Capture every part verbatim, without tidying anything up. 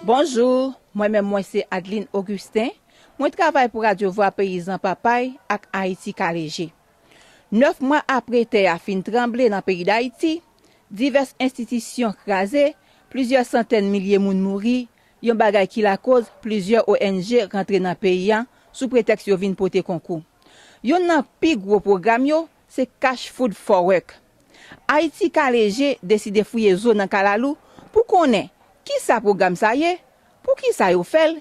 Bonjou, mwen menm mwen se Adeline Augustin. Mwen travay pou Radyo Vwa Peyizan Papay ak Ayiti Ka Leje. Nèf mwa apre tè a fin tranble nan peyi Dayiti, divès enstitisyon kraze, plizyè santèn milye moun mouri, yon bagay ki lakoz plizyè O N G rantre nan peyi a sou pretèks yo vin pote konkou. Youn nan pi gwo pwogram yo se Cash Food for Work. Ayiti Ka Leje deside fouye zo nan kalalou pou konnen kisa pwogram sa ye, poukisa yo fè l,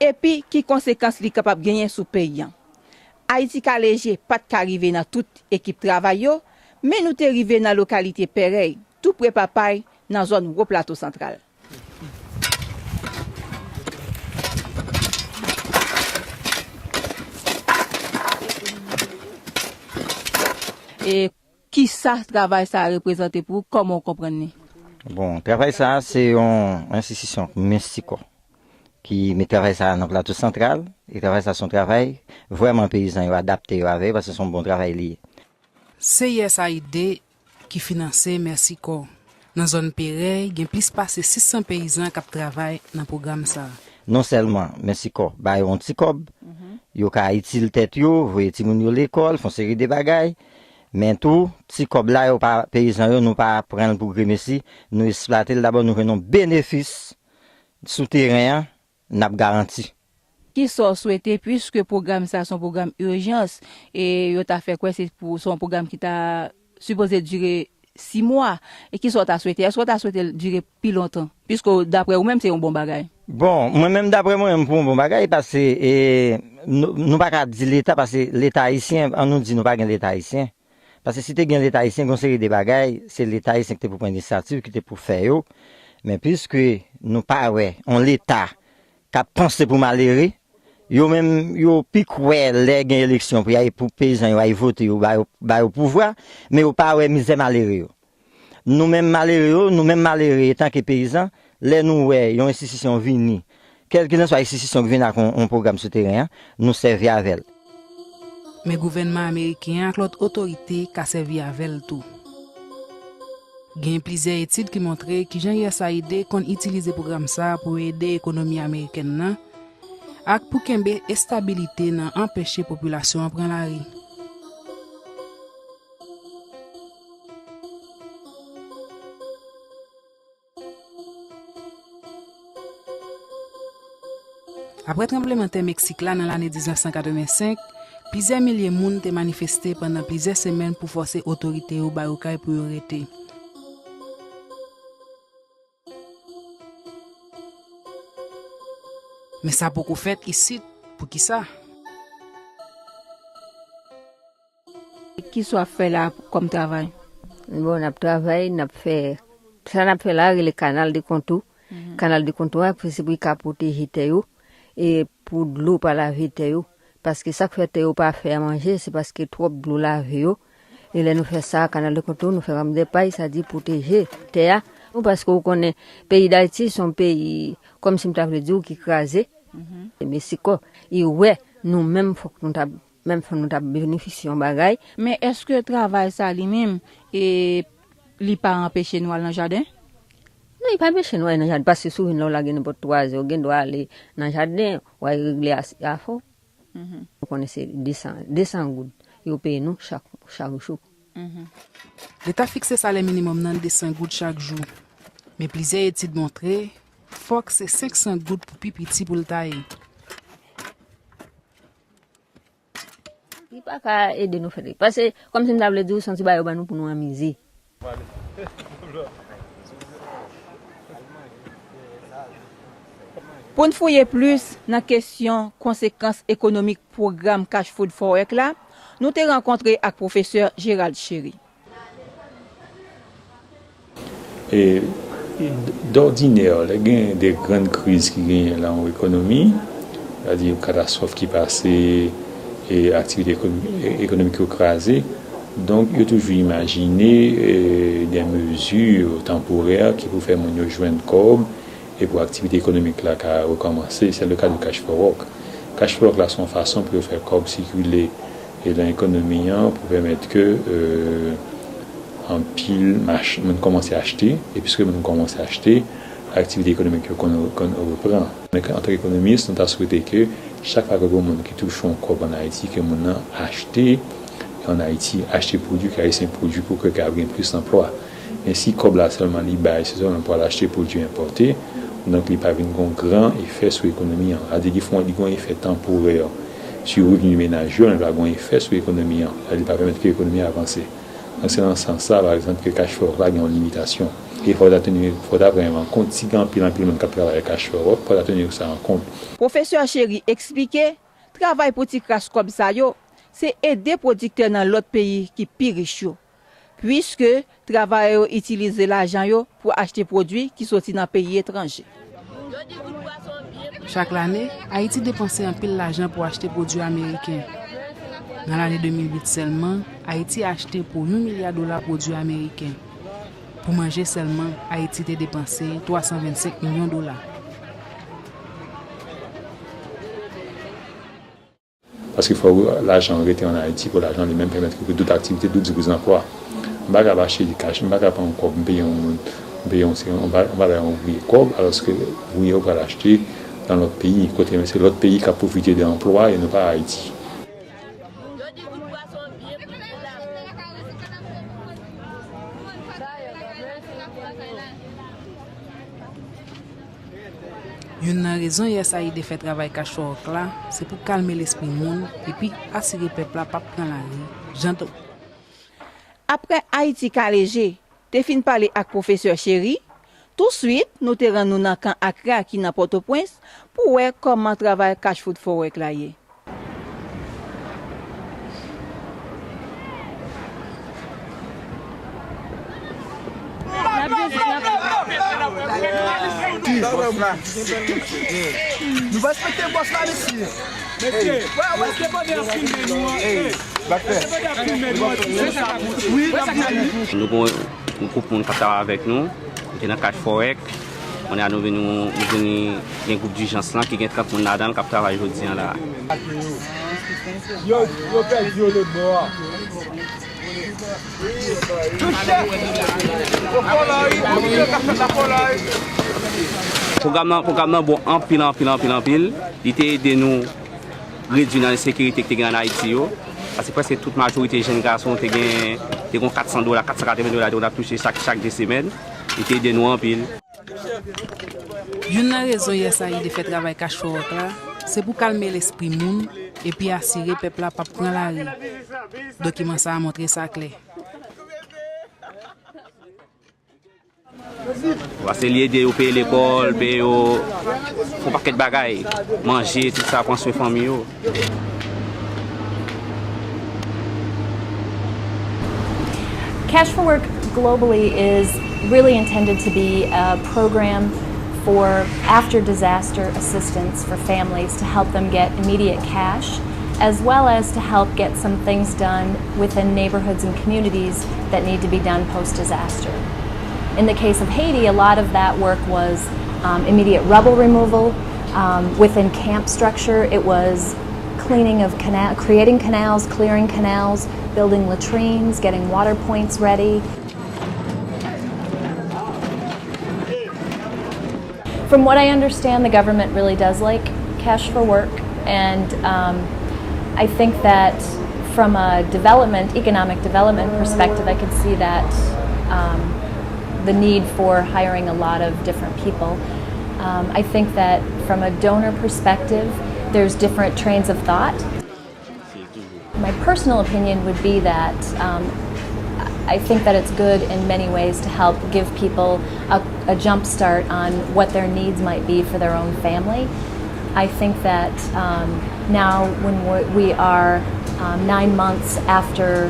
epi ki konsekans li kapab genyen sou peyi a. Ayiti Ka Leje pa t ka rive nan tout ekip travay yo, men nou te rive nan lokalite Pèrèy, tou pre Papay, nan zòn Wo Plato Santral. E kisa travay sa a reprezante pou ou? Kòman w konprann li? Bon, travay sa a se yon enstitisyon Mensikò ki met travay sa a nan Plato Santral. E travay sa a se yon travay vrèman peyizan yo adapte yo avè yo, paske se yon bon travay li ye. Se U S A I D ki finanse Mensikò. Nan zòn Pèrèy, gen plis pase sis san peyizan k ap travay nan pwogram sa a. Non sèlman Mensikò ba yo yon ti kòb, yo ka itil tèt yo, voye timoun yo lekòl, fè yon seri de bagay, men tou, ti kòb la yo pa peyizan yo, nou pa pran l pou gremesi, nou eksplwate l dabò, nou jwenn yon benefis sou teren an, n ap garanti. Kisa w swete, piske pwogram sa a se yon pwogram ijans, e yo ta fè kwè se pou, se yon pwogram ki ta sipoze dire sis mwa, e kisa w ta swete? Èske w ta swete l dire pi lontan? Piske w, daprè ou menm, se yon bon bagay. Bon, mwen menm, daprè mwen menm, pou yon bon bagay, paske, e, nou, nou pa ka di Leta, paske Leta ayisyen, an nou di nou pa gen Leta ayisyen. Paske si te gen Leta ayisyen, gen yon seri de bagay, se Leta ayisyen ki te pou pran inisyativ, ki te pou fè yo. Men piske nou pa wè yon Leta k ap panse pou malere, yo menm, yo pi kwè lè gen eleksyon pou y al, pou peyizan yo al vote, yo ba yo, ba yo pouvwa, men yo pa wè mizè malere yo. Nou menm malere yo, nou menm malere etanke peyizan, lè nou wè yon enstitisyon vini, kèlkeswa enstitisyon ki vin ak yon, yon pwogram sou teren an, nou sèvi avè l. Men gouvènman ameriken an ak lòt otorite ka sèvi avè l tou. Gen plizyè etid ki montre kijan U S A I D konn itilize pwogram sa a pou ede ekonomi amerikèn nan ak pou kenbe estabilite nan anpeche popilasyon an pran lari. Apre tranblemanntè Meksik la nan lane diznèf san katrevensenk, plizyè milye moun te manifeste pandan plizyè semèn pou fòse otorite yo ba yo kay pou yo rete. Men sa poko fèt isit. Poukisa? Kisa w ap fè la kòm travay? Bon, n ap travay, n ap fè, sa n ap fè la rele kanal de kontou. Kanal de kontou a, se pou l ka pwoteje tè yo, e pou dlo pa lave tè yo. Paske sa k fè tè yo pa fè a manje, se paske twòp dlo lave yo. E lè nou fè sa, kanal de kontou, nou fè ranm de pay, sa di pwoteje tè a. Nou, paske ou konnen, peyi Dayiti se yon peyi, kòmsi m ta vle di w, ki kraze. Meksiko, li wè nou menm, fòk nou ta, menm fòk nou ta benefisye yon bagay. Men èske travay sa li menm, e, li pa anpeche nou al nan jaden? Non, li pa anpeche nou al nan jaden, paske si w vin la, w lage nenpòt twa zè, w gen dwa ale nan jaden, w al regle afè w. Ou konnen se de san, de san goud yo peye nou chak, chak jou. Leta fikse salè minimòm nan de san goud chak jou. Men plizyè etid montre, fòk se senk san goud pou pi piti pou l ta ye. Li pa ka ede nou fè li. Paske, kòmsi m ta vle di w, se yon ti bagay yo ban nou pou nou anmize. Pou n fouye plis nan kesyon konsekans ekonomik pwogram Cash Food for Work la, nou te rankontre ak pwofesè Gérald Chéry. E, dòdinè, lè gen de grann kriz ki genyen nan yon ekonomi, sètadi yon katastwòf ki pase, e aktivite ekonomi-, e, ekonomik yo kraze, donk, yo toujou imajine, e, de mezi tanporè ki pou fè moun yo jwenn kòb e pou aktivite ekonomik la ka rekòmanse. Se le ka de Cash for Work. Cash for Work la, se yon fason pou yo fè kòb sikile e nan ekonomi an pou pèmèt ke, e, anpil mach-, moun kòmanse achte, e piske moun kòmanse achte, Aktivite ekonomik yo konn, konn reprann. Men antanke ekonomis, nou ta swete ke chak fwa ke gen yon moun ki touche yon kòb ann Ayiti, ke moun nan achte ann Ayiti, achte pwodui, ke Ayisyen pwodui pou ke kapab gen plis anplwa. Men si kòb la sèlman li bay, se sèlman pou al achte pwodui enpòte, donk li pa vin gen yon gran efè sou ekonomi an. Sa vle di li fè yon, li gen yon efè tanporè sou revni menaj yo, men li pa gen yon efè sou ekonomi an. Sa vle di li pa pèmèt ke ekonomi an avanse. Donk se nan sans sa, pa egzanp, ke Cash for Work la gen yon limitasyon. E fò w ta teni, fò w ta pran an kont, si gen anpil, anpil moun k ap travay ak Cash for Work, fò w ta teni sa an kont. Pwofesè Chéry eksplike, travay pou ti kras kòb sa yo, se ede pwodiktè nan lòt peyi ki pi rich yo, piske travayè yo itilize lajan yo pou achte pwodui ki soti nan peyi etranje. Chak lane, Ayiti depanse anpil lajan pou achte pwodui ameriken. Nan lane de mil uit sèlman, Ayiti achte pou yon milya dola pwodui ameriken. Pou manje sèlman, Ayiti te depanse twa san vennsenk milyon dola. Paske fò lajan an rete ann Ayiti pou lajan li menm pèmèt ke dot aktivite, dot anplwa. M pa ka achte kach, m pa ka pran yon kòb, m peye yon moun, m peye yon, yon ba-, yon bagay, yon ouvriye kòb, alòske ouvriye yo pral achte nan lòt peyi, kote se lòt peyi k ap pwofite de anplwa e non pa Ayiti. Youn nan rezon U S A I D fè travay Cash for Work la, se pou kalme lespri moun epi asire pèp la p ap pran lari, jan t-, Aprè Ayiti Kale Je te fin pale ak pwofesè Chéry, touswit nou te rann nou nan kan Akra ki nan Pòtoprens pou wè kòman travay Cash Food for Work la ye. Nou pa respekte bòs la, mesye. Mesye, wè, wè, se pa de ap filme nou an. Ey, Baktè. Se pa de ap filme nou an. Wi, n ap filme. Nou gon yon gwoup moun k ap travay avèk nou. Nou te nan Cash for Work. Kounye a nou vini, nou vini gen gwoup dijans lan ki gen trant moun ladan l k ap travay jodi a la. Yo, yo pèdi yo lòt bò a. Pwogram nan, pwogram nan bon anpil, anpil, anpil, anpil. Li te ede nou redui nan ensekirite ki te gen ann Ayiti yo. Paske prèske tout majorite jenn gason te gen, te gon kat san dola, kat san katreven dola te konn ap touche chak, chak de semèn. Li te ede nou anpil. Youn nan rezon U S A I D fè travay Cash for Work la, se pou kalme lespri moun epi asire pèp la p ap pran lari. Dokiman sa a montre sa klè. Paske li ede yo peye lekòl, peye yo, fè yon pakèt bagay, manje, tout sa, pran swen fanmi yo. Cash for Work globally is really intended to be a program for after disaster assistance for families to help them get immediate cash, as well as to help get some things done within neighborhoods and communities that need to be done post disaster. In the case of Haiti, a lot of that work was um, immediate rubble removal. Um, within camp structure, it was cleaning of canal, creating canals, clearing canals, building latrines, getting water points ready. From what I understand, the government really does like Cash for Work, and um, I think that from a development, economic development perspective, I could see that um, the need for hiring a lot of different people. Um, I think that from a donor perspective, there's different trains of thought. My personal opinion would be that um, I think that it's good in many ways to help give people a, a jump start on what their needs might be for their own family. I think that um, now, when we're, we are um, nine months after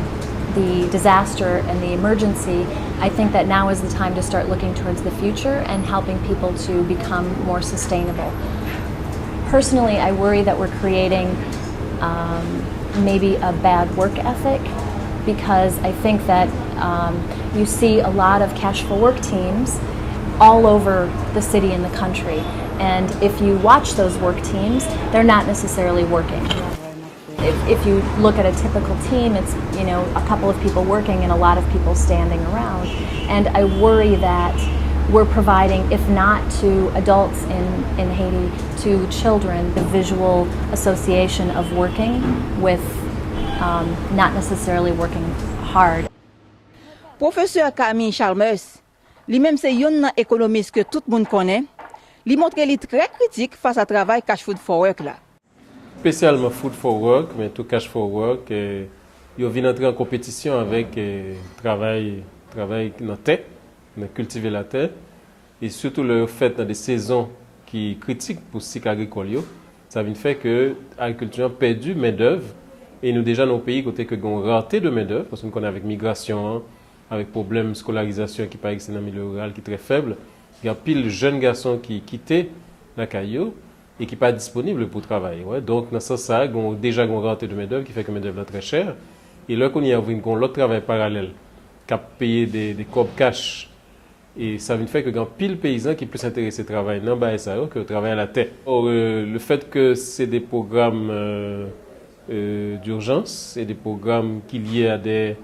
the disaster and the emergency, I think that now is the time to start looking towards the future and helping people to become more sustainable. Personally, I worry that we're creating um, maybe a bad work ethic, because I think that um, you see a lot of Cash for Work teams all over the city and the country. And if you watch those work teams, they're not necessarily working. If, if you look at a typical team, it's, you know, a couple of people working and a lot of people standing around. And I worry that We're providing, if not to adults in, in Haiti, to children, the visual association of working with um, not necessarily working hard. Pwofesè Camille Chalmers, li menm se youn nan ekonomis ke tout moun konnen, li montre li trè kritik fas a travay Cash Food for Work la. Espesyalman Food for Work, men tou Cash for Work, eh, yo vin antre an konpetisyon avèk eh, travay, travay nan tè, nan kiltive latè, e sitou lè yo fèt nan de sezon ki kritik pou sik agrikòl yo. Sa vin fè ke agrikilti an pèdi mendèv, e nou deja nan yon peyi kote ke gen yon rarte de mendèv, paske nou konnen avèk migrasyon an, avèk pwoblèm skolarizasyon ki pa egziste nan milye riral ki trè fèb, gen anpil jèn gason ki kite lakay yo e ki pa disponib pou travay. Wè. Donk, nan sans sa a, gen, deja gen yon rarte de mendèv ki fè ke mendèv lan trè chè. E lè kounye a vin gen yon lòt travay paralèl k ap peye de, de kòb kach, e sa vin fè ke gen anpil peyizan ki plis enterese travay nan bagay sa yo ke travay a la tè. Or, euh, le fait que c'est des programmes euh, euh, d'urgence, c'est des programmes qui liés à des,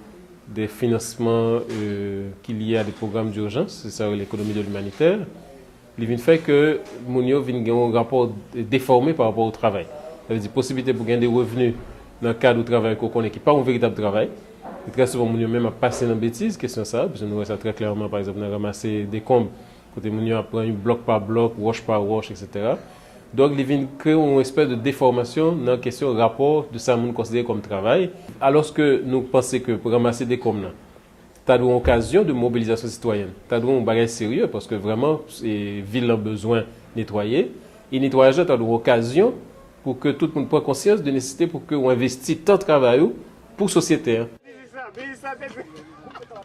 des financements euh, qui liés à des programmes d'urgence, c'est ça l'économie de l'humanitaire. Li vin fè ke moun yo vin gen yon rapò defòme pa rapò o travay. Sa vle di posibilite pou gen de revni nan kad ou travay ke w konnen ki pa yon veritab travay. E trè souvan moun yo menm ap pase nan betiz kesyon sa, paske nou wè sa trè klèman pa egzanp nan ranmase dekonb, kote moun yo ap pran yon blòk pa blòk, wòch pa wòch, etsetera. Donk li vin kreye yon espès de defòmasyon nan kesyon rapò de sa moun konsidere kòm travay, alòske nou panse ke ranmase dekonb nan ta dwe yon okazyon de mobilizasyon sitwayèn, ta dwe yon bagay serye, paske vrèman e, vil lan bezwen netwaye, e netwayaj la ta dwe yon okazyon pou ke tout moun pran konsyans de nesesite pou ke w envesti tan travay ou pou sosyete an.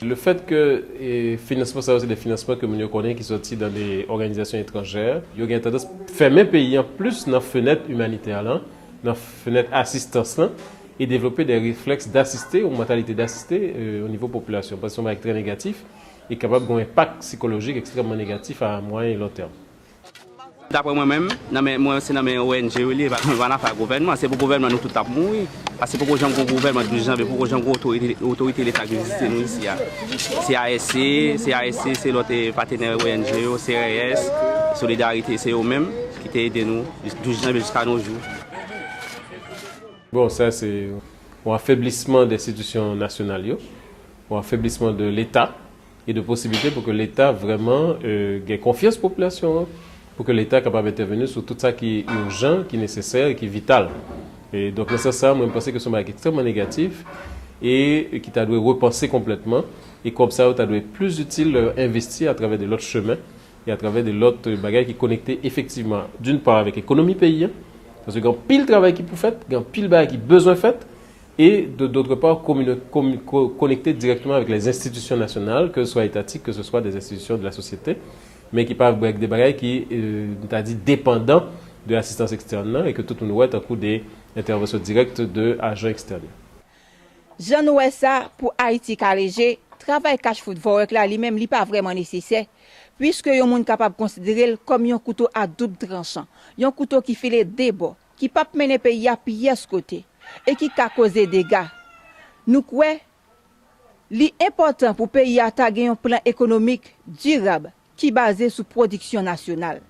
Le fait que e, finansman sa yo se de finansman ke moun yo konnen ki soti dan de òganizasyon etranjè, yo gen tandans fèmen peyi an plis nan fenèt imanitè lan, nan fenèt asistans lan, e devlope de reflèks d'asiste, yon mantalite d'asiste euh, o nivo popilasyon, paske se yon bagay ki trè negatif e kapab gen yon enpak sikolojik ekstrèmman negatif a mwayen e lon tèm. Daprè mwen menm, nan men mwen se nan men O N G yo li ye, pa nan afè gouvènman. Se pou gouvènman nou tout t ap mouri. Paske poko janm gen yon gouvènman douz janvye, poko janm gen otorite, otorite leta ki vizite nou isi a. Se A S C, se A S C, se lòt eh, patenè O N G yo, C R S, Solidarite, se yo menm ki te ede nou douz janvye jiska nos jours. Bon, sa se yon afeblisman de enstitisyon nasyonal yo, yon afeblisman de Leta e de posibilite pou ke Leta vrèman euh, gen konfyans popilasyon an, pou ke Leta kapab entèveni sou tout sa ki ijan, ki nesesè e ki vital. E donk nan sans sa, mwen m panse ke se yon bagay ki ekstrèmman negatif e ki ta dwe repanse konplètman e kòb sa yo ta dwe plis itil lè yo envesti atravè de lòt chemen e atravè de lòt bagay ki konekte efektivman d'une part avèk ekonomi peyi an, paske gen anpil travay ki pou fèt, gen anpil bagay ki bezwen fèt, e de d'autre part konekte direkteman avèk les institutions nationales, que ce soit étatiques, que ce soit des institutions de la société, men ki pa avèk de bagay ki, euh, nou ta di, depandan de asistans ekstèn nan e ke tout moun wè tankou de entèvansyon dirèk de ajan ekstèn yo. Jan nou wè sa, pou Ayiti ka leje, travay Cash Food for Work la li menm li pa vrèman nesesè, piske yon moun kapab konsidere l kòm yon kouto a doub tranchan, yon kouto ki file de bò, ki p ap mennen peyi a pyès kote, e ki ka koze dega. Nou kwè li enpòtan pou peyi a ta gen yon plan ekonomik dirab ki baze sou pwodiksyon nasyonal.